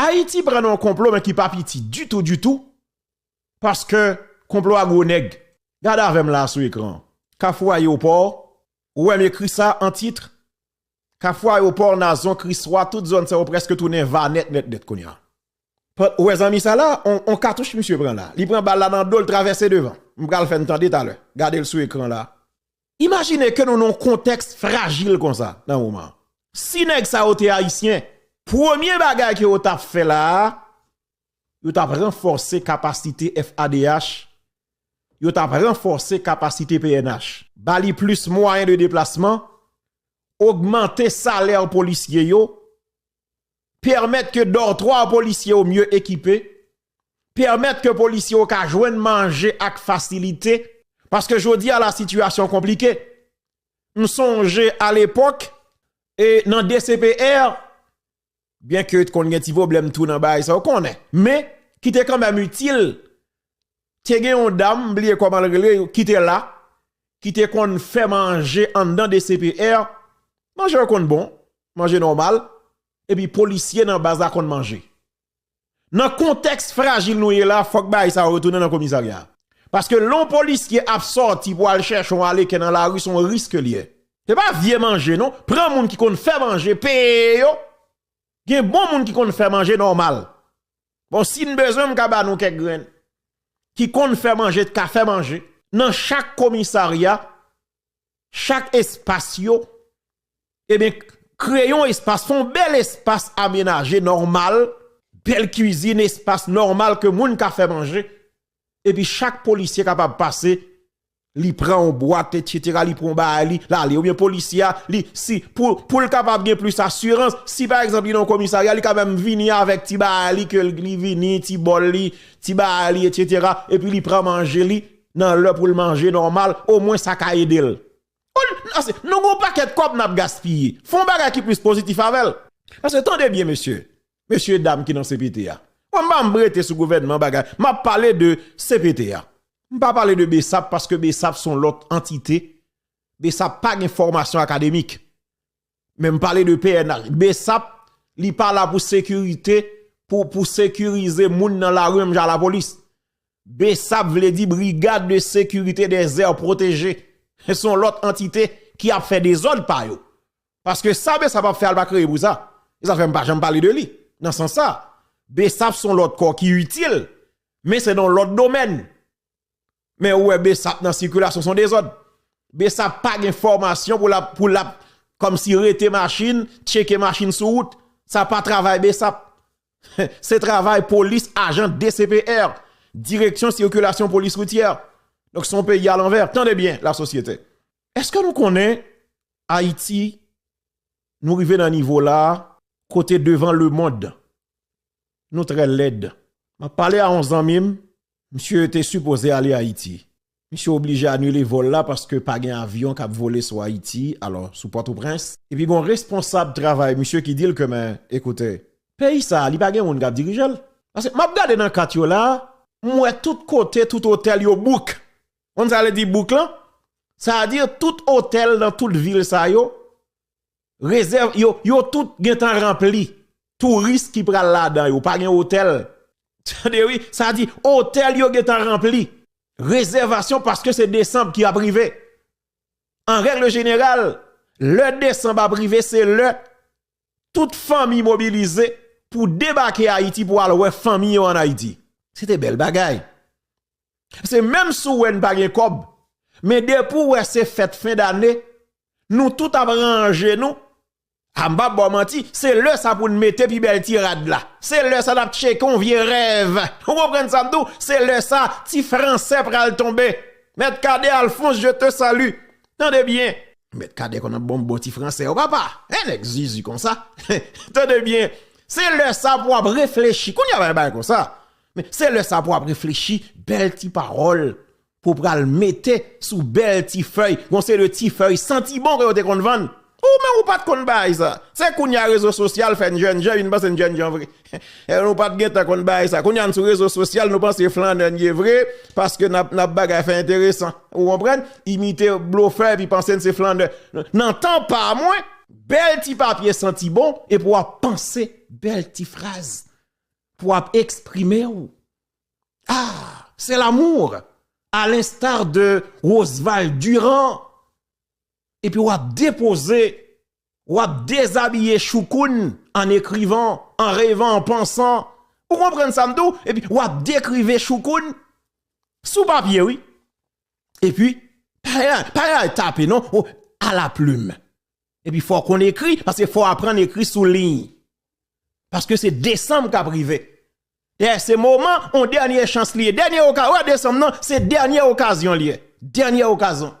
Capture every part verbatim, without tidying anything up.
Ayiti pran nan yon konplo, men ki pa piti ditou, ditou, paske konplo a gwo nèg. Gade avè m la sou ekran. Kafou Ayewopò, ou wè m ekri sa an tit. Kafou Ayewopò, Nazon, Kriswa, tout zòn sa yo prèske tounen va nèt, nèt, nèt kounye a. Ou wè zanmi sa la, on, on katouch misye pran la. Li pran bal la nan do l, travèse devan. M pral fè n tande talè. Gade l sou ekran la. Imajine ke nou nan yon kontèks frajil konsa nan moman an. Si nèg sa yo te ayisyen, premye bagay ke yo t ap fè la a, yo t ap ranfòse kapasite F A D H, yo t ap ranfòse kapasite P N H, ba li plis mwayen de deplasman, ogmante salè polisye yo, pèmèt ke dòtwa polisye yo mye ekipe, pèmèt ke polisye yo ka jwenn manje ak fasilite, paske jodi a la sitiyasyon konplike. M sonje alepòk, e nan D C P R, byen ke t konn gen ti pwoblèm tou nan bagay sa, w konnen, men ki te kanmenm itil, te gen yon dam, m bliye kòman l rele, ki te la, ki te konn fè manje anndan D C P R, manje yo konn bon, manje nòmal, epi polisye nan baz la konn manje. Nan kontèks frajil nou ye la, fòk bagay sa yo retounen nan komisarya. Paske lè yon polisye ap sòti pou al chèche yon aleken nan lari, se yon risk li ye. Se pa vye manje, non. Pran moun ki konn fè manje, peye yo. Gen bon moun ki konn fè manje nòmal. Bon, si n bezwen, m ka ba nou kèk grenn. Ki konn fè manje, ka fè manje. Nan chak komisarya, chak espas yo, ebyen, kreye yon espas, fè yon bèl espas amenaje, nòmal, bèl kwizin, espas nòmal ke moun ka fè manje. Epi chak polisye kapab pase, li pran yon bwat, etsetera, li pran yon bagay, li, l ale. Oubyen polisye a, li, si, pou, pou l kapab gen plis asirans, si pa egzanp li nan yon komisarya, li ka menm vini avèk ti bagay li, ke l, li vini, ti bòl li, ti bagay li, etsetera, epi li pran manje li, nan lè pou l manje nòmal, omwen sa ka ede l. Ol-, ase, nou gon pakèt kòb n ap gaspiye. Fè yon bagay ki plis pozitif avè l. Paske tande byen, mesye, mesye dam ki nan C P T a. Mwen, m pa m rete sou gouvènman bagay. M ap pale de C P T a. M pa pale de BSAP paske BSAP se yon lòt antite. BSAP pa gen fòmasyon akademik. Men m pale de P N H. BSAP, li pa la pou sekirite, pou, pou sekirize moun nan lari menm jan a lapolis. BSAP vle di Brigade de Sécurité des Aires Protégées. Se yon lòt antite ki ap fè dezòd pa yo. Paske sa BSAP ap fè a, l pa kreye pou sa. E sa fè m pa janm pale de li. Nan sans sa, BSAP se yon lòt kò ki itil, men se nan yon lòt domèn. Men ou wè BSAP nan sikilasyon se yon dezòd. BSAP pa gen fòmasyon pou l ap, pou l ap kòmsi rete machin, tcheke machin sou wout. Sa pa travay BSAP. Se travay polis, ajan D C P R, Direksyon Sikilasyon Polis Rityè. Donk, se yon peyi alanvè. Tande byen, lasosyete. Èske nou konnen Ayiti, nou rive nan nivo la a, kote devan lemonn, nou trè lèd. M ap pale a yon zanmi m, misye te sipoze ale Ayiti. Misye oblije anile vòl la paske pa gen avyon k ap vole sou Ayiti, alò, sou Pòtoprens. Epi gon responsab travay misye ki di l ke, men, ekoute, peyi sa a, li pa gen moun k ap dirije l. Paske m ap gade nan kat yo la, m wè tout kote, tout otèl yo bouk. Konn sa vle di bouk lan? Sa vle di tout otèl nan tout vil sa yo, rezèv, yo, yo tout gentan ranpli. Touris ki pral ladan yo, pa gen otèl. Tande wi, sa di otèl yo gentan ranpli. Rezèvasyon paske se desanm ki ap rive. An règ jeneral, lè desanm ap rive, se lè tout fanmi mobilize pou debake Ayiti pou al wè fanmi yo ann Ayiti. Se te bèl bagay. Se menm si w wè n pa gen kòb, men depi w wè se fèt fen dane, nou tout ap ranje nou. A, m p ap ba w manti, se lè sa pou n mete pi bèl ti rad la. Se lè sa n ap tcheke yon vye rèv. Ou konprann sa m di w? Se lè sa ti fransè pral tonbe. Mèt Kadè Alphonse, je te salue. Tande byen. Mèt Kadè konn ap ban m bon ti fransè, o papa. Hein, nèg zizi konsa. Tande byen. Se lè sa pou w ap reflechi. Kounye a pa gen bagay konsa. Men se lè sa pou w ap reflechi, bèl ti pawòl pou w pral mete sou bèl ti fèy. Gon seri de ti fèy santi bon ke yo te konn vann. Ou, men ou pa t konn bagay sa. Se kounye a rezo sosyal fè n jènjan, vin panse n jènjan vre. E nou pa t gentan konn bagay sa. Kounye a n sou rezo sosyal, nou panse flannè n ye vre, paske n ap, n ap bagay fè enteresan. Ou konprann? Imite blofè epi panse n se flannè. Nan tan pa mwen, bèl ti papye santi bon, epi w ap panse bèl ti fraz. pou w ap eksprime w. Ah, c'est l'amour, à l'instar de Roosevelt Durand. Epi w ap depoze, w ap dezabiye Choukoun en écrivant, en rêvant, en pensant. Ou konprann sa m di w? Epi w ap dekrive Choukoun sou papye, wi. Epi, pa, pa al tape, non, o, à la plume. Epi fò w konn ekri, paske fò w aprann ekri sou liy. Paske se desanm k ap rive. Dayè, se moman, yon dènye chans li ye. Dènye oka-, wè, desanm nan, se dènye okazyon li ye. Dènye okazyon.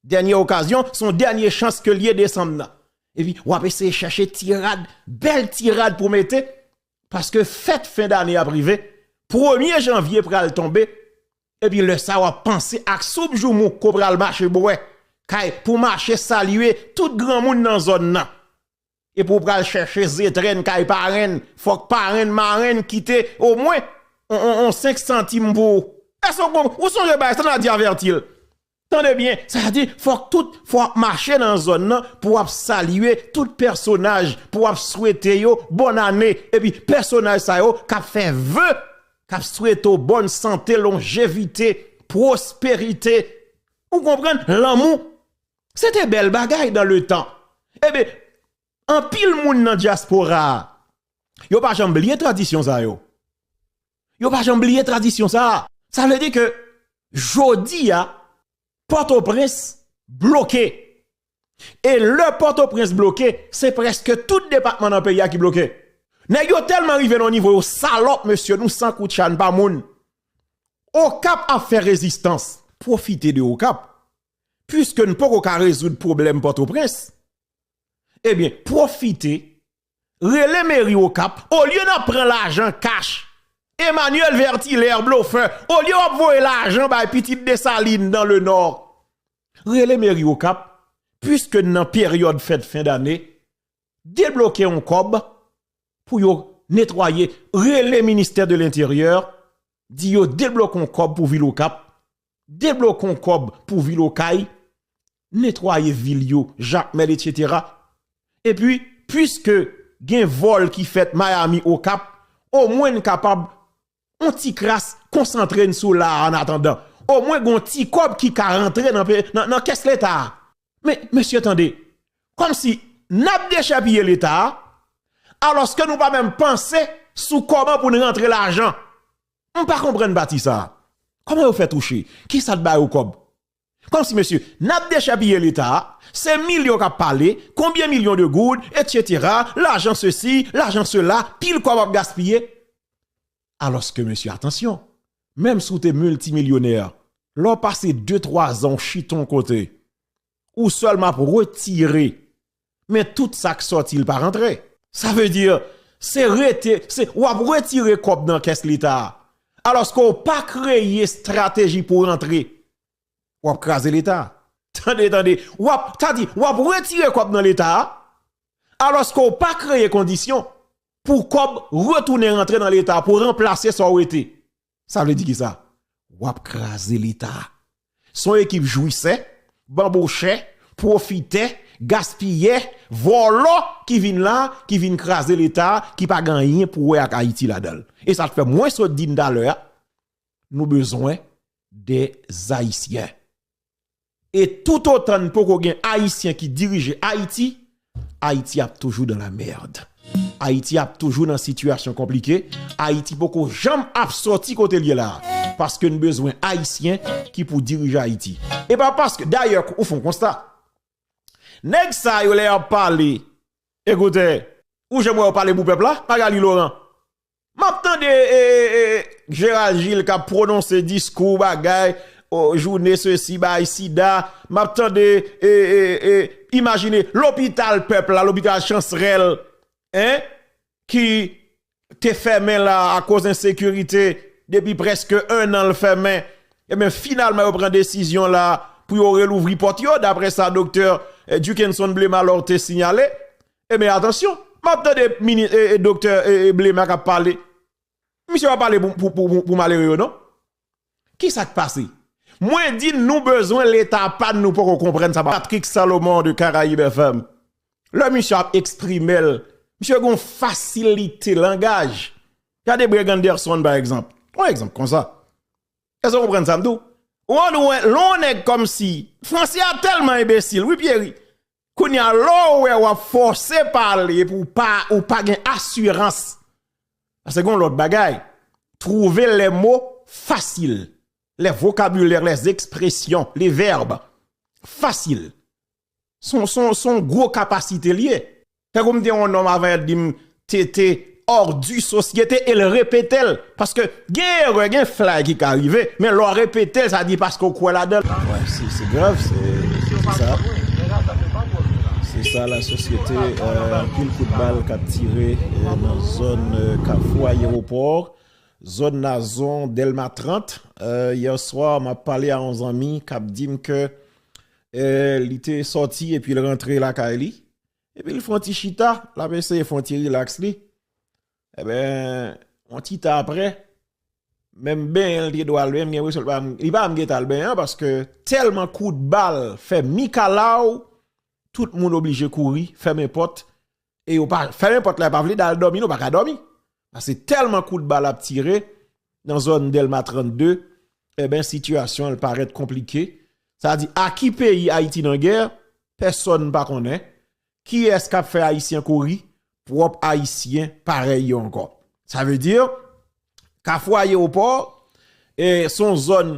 Dènye okazyon, se yon dènye chans ke li ye desanm nan. Epi, w ap eseye chèche ti rad, bèl ti rad pou mete, paske fèt fen dane ap rive. Premye janvye pral tonbe, epi lè sa w ap panse ak soup joumouk ke w pral mache bwè, kay pou mache salye tout granmoun nan zòn nan. Epi w pral chèche zetrèn kay parenn, fòk parenn, marenn kite omwen on, on, on senk santim pou ou. Èske w konprann? Ou sonje bagay sa, n a di avèti l. Tande byen, sa di fòk tout, fò w ap mache nan zòn nan pou w ap salye tout pèsonaj, pou w ap swete yo bòn ane. Epi pèsonaj sa yo k ap fè ve, k ap swete w bòn sante, lonjevite, pwosperite. Ou konprann? Lanmou. Se te bèl bagay dans le temps. Ebyen, anpil moun nan dyaspora a, yo pa janm bliye tradisyon sa yo. Yo pa janm bliye tradisyon sa a. Sa vle di ke jodi a, Pòtoprens bloke. E lè Pòtoprens bloke, se prèske tout depatman nan peyi a ki bloke. Nèg yo tèlman rive nan yon nivo, yo salòp, mesye, nou san kout cha, n pa moun. Okap ap fè rezistans. Pwofite de Okap. Piske n poko ka rezoud pwoblèm Pòtoprens, ebyen, pwofite, rele meri Okap, olye n ap pran lajan kach, Emmanuel Vertilaire, blofè, olye w ap voye lajan bay pitit Desalin dans le Nord, rele meri Okap, piske n nan peryòd fèt fen dane, debloke yon kòb pou yo netwaye, rele ministè de lenteryè, di yo debloke yon kòb pou vil Okap, debloke yon kòb pou vil Okay, netwaye vil yo, Jakmèl, etsetera. Epi, piske gen vòl ki fèt Miami, Okap, omwen n kapab yon ti kras konsantre n sou la a an atandan. Omwen gon ti kòb ki ka rantre nan, pe- nan, nan kès Leta a. Men, mesye, tande, kòmsi n ap dechèpiye Leta a, alòske nou pa menm panse sou kòman pou n rantre lajan. M pa konprann pati sa a. Kòman yo fè touche? Kisa t ba yo kòb? Kòmsi, mesye, n ap dechèpiye Leta a, se milyon k ap pale, konbyen milyon de goud, etsetera, lajan sesi, lajan sela, pil kòb ap gaspiye. Alòske, mesye, atansyon, menm si w te miltimilyonè, lè w pase de, twa zan w chita yon kote, ou sèlman ap retire, men tout sa k sòti, l pa rantre. Sa vle di, se rete, se, w ap retire kòb nan kès Leta a. Alòske w pa kreye estrateji pou rantre, w ap kraze Leta a. Tande, tande, w ap, sa di, w ap retire kòb nan Leta a, alòske w pa kreye kondisyon pou kòb retounen rantre nan Leta a, pou ranplase sa w wete. Sa vle di kisa? W ap kraze Leta a. Se yon ekip jwisè, banbochè, pwofitè, gaspiyè, vòlò ki vin la, ki vin kraze Leta a, ki pa gen anyen pou wè ak Ayiti ladan l. E sa k fè mwen sot di n talè a, nou bezwen dè Ayisyen. E toutotan n poko gen Ayisyen ki dirije Ayiti, Ayiti ap toujou dans la merde. Ayiti ap toujou nan sitiyasyon konplike. Ayiti poko janm ap sòti kote l ye la a. Paske n bezwen Ayisyen ki pou dirije Ayiti. E pa paske, dayè, ou fè yon konsta. Nèg sa yo, lè y ap pale, ekoute, ou janm wè yo pale pou pèp la, Magali Laurent? M ap tande, e, e, e, Gérald Gilles k ap pwononse diskou, bagay, o, jounen sesi, bagay sida. M ap tande, e, e, e, imajine, lopital pèp la, lopital Chansrèl, en, ki te fèmen la akoz ensekirite, depi prèske en an l fèmen. Ebyen, finalman, yo pran desizyon la pou yo relouvri pòt yo, daprè sa doktè, eh, Duckenson Blema Lord te siyale. Ebyen, atansyon, m ap tande mini-, eh, eh, doktè, eh, eh, Blema k ap pale. Misye pa pale pou, pou, pou, pou, pou malere yo, non. Kisa k pase? Mwen di n nou bezwen Leta pa n, nou poko konprann sa. Patrick Salomon de Caraïbes F M. Lè misye ap eksprime l, misye gen yon fasilite langaj. Gade Breg Anderson, pa egzanp. Yon egzanp konsa. Èske w konprann sa m di w? Ou konn wè, lè yon nèg kòmsi, Franse a tèlman enbesil, wi, Pierre. Kounye a, lè w wè w ap fòse pale epi w pa, ou pa gen asirans. Paske gen yon lòt bagay. Trouver les mots faciles, les vocabulaires, les expressions, les verbes faciles. Se yon, se yon, se yon gwo kapasite l ye. Tankou m te yon nonm avan yè di m te, te hors du société e l repete l. Paske gen erè, gen flay ki ka rive, men lè w repete l, sa di paske w kwè ladan l. Wè, se, se grav, se, se sa. Se sa, lasosyete, euh, anpil kout bal k ap tire, euh, nan zòn, euh, Kafou Ayewopò, zòn Nazon, Dèlma trant. Euh, yè swa, m ap pale a yon zanmi k ap di m ke, euh, li te sòti epi l rantre lakay li. Epi l fè yon ti chita, l ap eseye fè yon ti rilaks li. Ebyen, yon ti tan apre, menm benyen l te dwe al benyen, m gen enpresyon li pa, li pa menm gentan al benyen an, paske tèlman kout bal fè mikalaw, tout moun oblije kouri, fèmen pòt, e yo pa, fèmen pòt la, yo pa vle al dòmi, non, pa ka dòmi. Paske tèlman kout bal ap tire nan zòn Dèlma trannde, ebyen, sitiyasyon an parèt konplike. Sa di, a ki peyi Ayiti nan gè? Pèsonn pa konnen. Kiyès k ap fè Ayisyen kouri? Pwòp Ayisyen parèy yo ankò. Sa vle di, Kafou Ayewopò, e, se yon zòn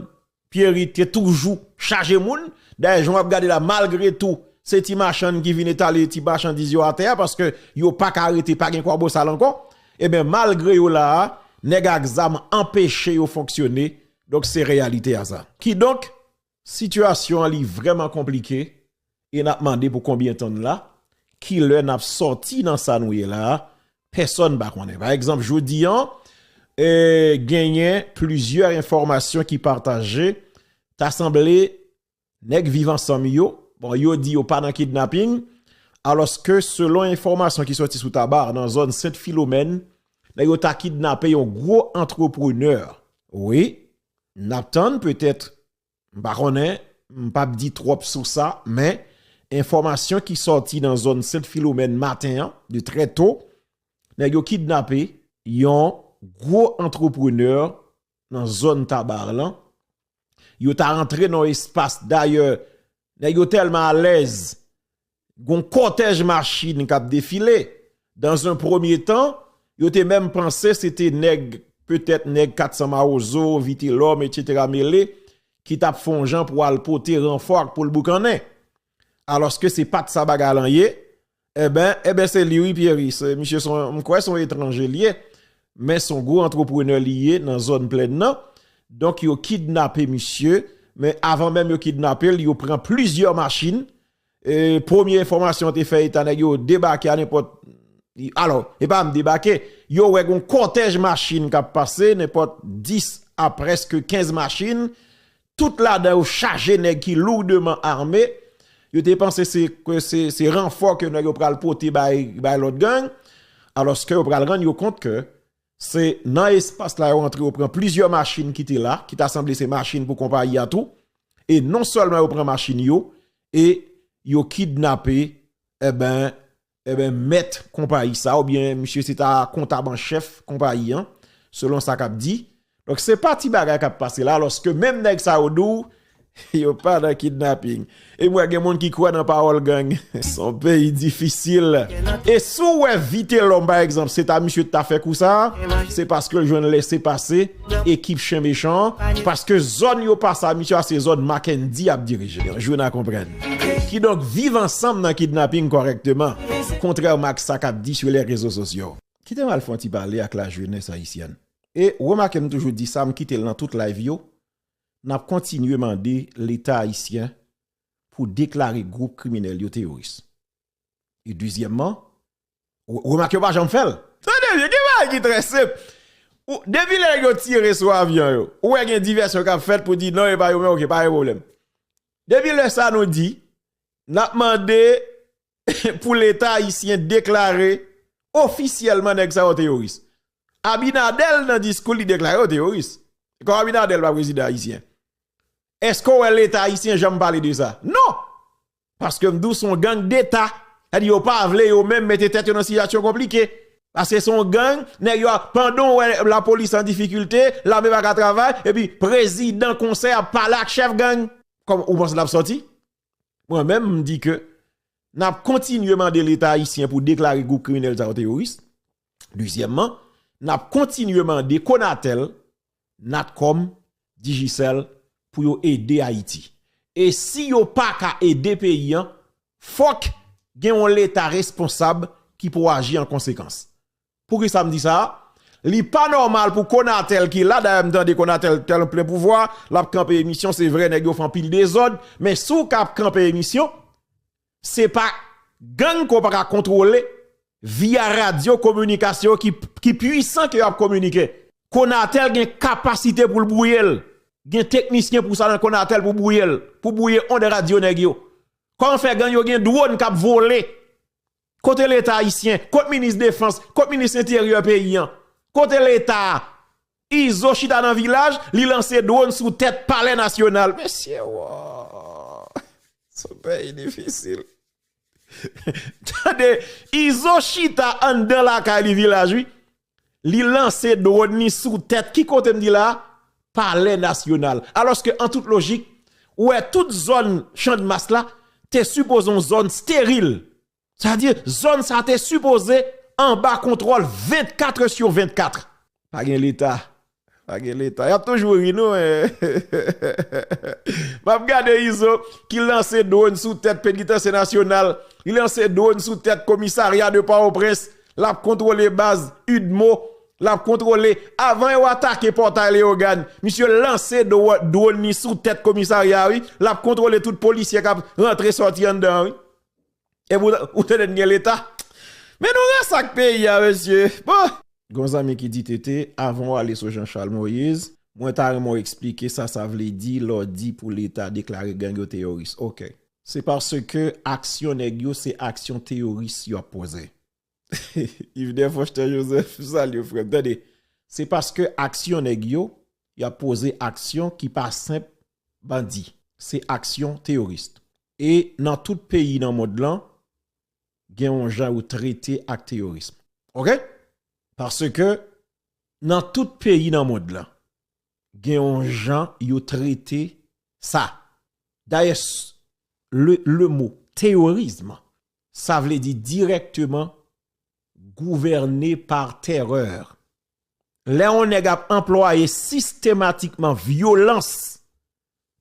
Pierre te toujou chaje moun. Dayè, jan w ap gade la, malgre tou, se ti machann ki vin etale ti machandiz yo atè a, paske yo pa ka rete, pa gen kwabosal ankò. Ebyen, malgre yo la a, nèg ak zam anpeche yo fonksyone. Donk, se reyalite a sa. Kidonk, sitiyasyon an li vrèman konplike e n ap mande pou konbyen tan n la, kilè n ap sòti nan sa nou ye la a, pèsonn pa konnen. Pa egzanp, jodi an, e, genyen plizyè enfòmasyon ki pataje, ta sanble nèg Viv Ansanm yo, bon, yo di yo pa nan kidnaping, alòske selon enfòmasyon ki sòti sou Taba, nan zòn Sent Filomèn, nèg yo ta kidnape yon gwo antreprenè. Wi, n ap tann petèt M pa konnen, m p ap di twòp sou sa, men enfòmasyon ki sòti nan zòn Sent Filomèn maten an, de trè to, nèg yo kidnape yon gwo antreprenè nan zòn Taba lan. Yo ta rantre nan yon espas, dayè, nèg yo tèlman alèz, gon kòtèj machin k ap defile. Dans un premier temps, yo te menm panse se te nèg, petèt nèg kat san Mawozo, Vitelòm, etsetera, mele, ki t ap fè yon jan pou al pote ranfò ak pou l boukannen. Alòske se pa t sa bagay lan ye. Enben, enben, se li wi, Pierre. Se, misye se yon, m kwè se yon etranje l ye. Men se yon gwo antreprenè li ye nan zòn Plèn nan. Donk, yo kidnape misye. Men avan menm yo kidnape l, yo pran plizyè machin. E, premye enfòmasyon te fè eta nèg yo debake a nenpòt, alò, e pa menm debake, yo wè gon kòtèj machin k ap pase, nenpòt dis a prèske kenz machin, tout ladan yo chaje nèg ki lourdement armés, yo te panse se, ke se, se ranfò ke nèg yo pral pote bay, bay lòt gang, alòske yo pral rann yo kont ke se nan espas la yo antre, yo pran plizyè machin ki te la, ki ta sanble se machin pou konpayi a tou, e non sèlman yo pran machin yo, e yo kidnape, enben, enben, mèt konpayi sa, oubyen misye se ta kontab an chèf konpayi an, selon sa k ap di. Donk, se pa ti bagay k ap pase la, alòske menm nèg sa yo di w, yo pa nan kidnaping. E m wè gen moun ki kwè nan pawòl gang. Se yon peyi difisil. E si w wè Vitelòm, pa egzanp, se ta misye t ta fè kou sa, se paske l jwenn lèsepase ekip chen mechan an, paske zòn yo pase a misye a se zòn Mackendy ap dirije. Jou n a konprann. Kidonk, Viv Ansanm nan kidnaping kòrèkteman, kontrèman ak sa k ap di sou lè rezo sosyo. Kite m al fè yon ti pale ak lajenès ayisyèn. E remake m toujou di sa, m kite l nan tout live yo, n ap kontinye mande Leta ayisyen pou deklare gwoup kriminèl yo teyoris. E dezyèmman, re-, remake yo pa janm fè l. Tande byen, gen bagay ki trè senp. Ou, depi lè yo tire sou avyon yo, ou wè gen divèsyon k ap fèt pou di non, e pa yo menm, oke, pa gen pwoblèm. Depi lè sa nou di, n ap mande pou Leta ayisyen deklare ofisyèlman nèg sa yo teyoris. Abinader nan diskou li deklare yo teyoris. Kòm Abinader pa prezidan ayisyen. Èske w wè Leta ayisyen janm pale de sa? Non! Paske m di w se yon gang deta. Sètadi yo pa vle yo menm mete tèt yo nan sitiyasyon konplike. Paske se yon gang, nèg yo ap, pandan w wè lapolis an difikilte, lame pa ka travay, epi prezidan konsèy ap pale ak chèf gang. Kòman ou panse l ap sòti? Mwen menm, m di ke n ap kontinye mande Leta ayisyen pou deklare gwoup kriminèl sa yo teyoris. Dezyèmman, n ap kontinye mande Conatel, Natcom, Digicel pou yo ede Ayiti. E si yo pa ka ede peyi an, fòk gen yon Leta responsab ki pou aji an konsekans. Poukisa m di sa? Li pa nòmal pou Conatel ki la, dayè m tande Conatel tèl plen pouvwa, l ap kanpe emisyon, se vre nèg yo fè anpil dezòd, men si w ka ap kanpe emisyon, se pa gang ke w pa ka kontwole via radyo kominikasyon ki, ki pwisan ke y ap kominike. Conatel gen kapasite pou l bwouye l. Gen teknisyen pou sa nan Conatel pou bwouye l, pou bwouye ond radyo nèg yo. Kòman fè gang yo gen dwòn k ap vole? Kote Leta ayisyen? Kot minis defans? Kot minis enteryè peyi an? Kote Leta a? Izo chita nan vilaj, li lanse dwòn sou tèt palè nasyonal. Mesye, wo. Se yon peyi difisil. Tande, Izo chita anndan lakay li vilaj, wi. Li lanse dwòn li sou tèt. Ki kote m di la? Palè nasyonal. Alòske, an tout lojik, ou wè tout zòn Channmas la te sipoze yon zòn steril. Sa di, zòn sa te sipoze anba kontwòl vennkat sur vennkat. Pa gen Leta. Pa gen Leta. Y ap toujou ri nou, men. M ap gade Izo ki lanse dwòn sou tèt Penitansye Nasyonal. Li lanse dwòn sou tèt komisarya de Pòtoprens. L ap kontwole baz UDMO. L ap kontwole. Avan yo atake Pòtay Leyogàn, misye lanse dwo-, dwòn li sou tèt komisarya, wi. L ap kontwole tout polisye k ap rantre sòti anndan, wi. Epi ou, ou tande n gen Leta. Men nou ransak peyi a, mesye. Bon. Gon zanmi ki di, Tete, avan w ale sou Jean Charles Moïse, mwen ta renmen w eksplike sa sa vle di lè w di pou Leta deklare gang yo teyoris. Oke. Se paske aksyon nèg yo, se aksyon teyoris y ap poze. Yves Defroster Joseph, salye frè m. Tande, se paske aksyon nèg yo, y ap poze aksyon ki pa senp bandi. Se aksyon teyoris. E nan tout peyi nan mond lan, gen yon jan yo trete ak teyorism. Oke? Paske nan tout peyi nan mond lan, gen yon jan yo trete sa. Dayè, s-, le, le mo teyorism, sa vle di dirèkteman gouverné par terreur. Lè yon nèg ap anplwaye sistematikman vyolans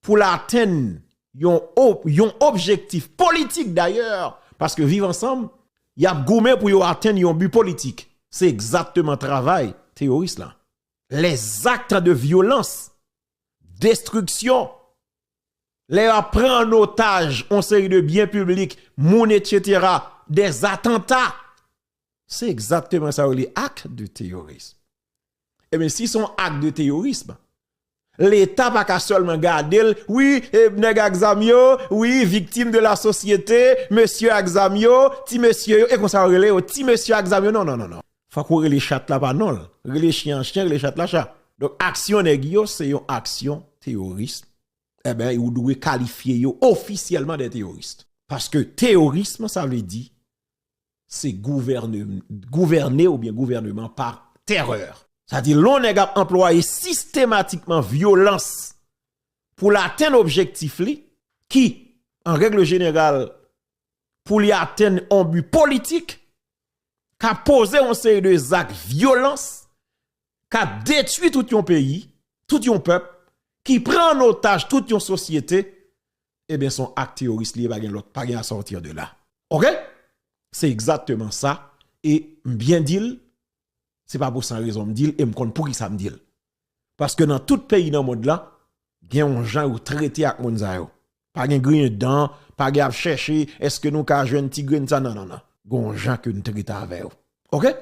pou l atenn yon ob-, yon objektif politik dayè, paske Viv Ansanm, y ap goumen pou yo atenn yon bi politik. Se egzakteman travay teyoris la. Les actes de violence, destriksyon, lè y ap pran an otaj yon seri de byen piblik, moun, etsetera, des attentats, se egzakteman sa yo rele acte de terrorisme. Ebyen, si se yon ak de teyorism, Leta pa ka sèlman gade l, wi, e, nèg ak zam yo, wi, viktim de la sosyete, mesye ak zam yo, ti mesye yo, e konsa yo rele yo, ti mesye ak zam yo, non, non, non, non. Fòk ou rele chat la pa non l. Rele chen an chen, rele chat la chat. Donk, aksyon nèg yo, se yon aksyon teyoris. Ebyen, ou dwe kalifye yo ofisyèlman de teyoris. Paske teyorism, sa vle di, se gouvène-, gouvène oubyen gouvèneman pa tèrè. Sa di, lè yon nèg ap anplwaye sistematikman vyolans pou l atenn objektif li, ki, an règ jeneral, pou li atenn yon bi politik, k ap poze yon seri de zak vyolans, k ap detwi tout yon peyi, tout yon pèp, ki pran an otaj tout yon sosyete, ebyen, se yon ak teyoris li ye, pa gen lòt, pa gen à sortir de là. Oke? Se egzakteman sa, e m byen di l, se pa pou san rezon m di l, e m konn poukisa m di l. Paske nan tout peyi nan mond lan, gen yon jan yo trete ak moun sa yo. Pa gen griyen dan, pa gen ap chèche, èske nou ka jwenn ti grenn sa? Non, non, non. Gen yon jan ke nou trete avè yo. Oke?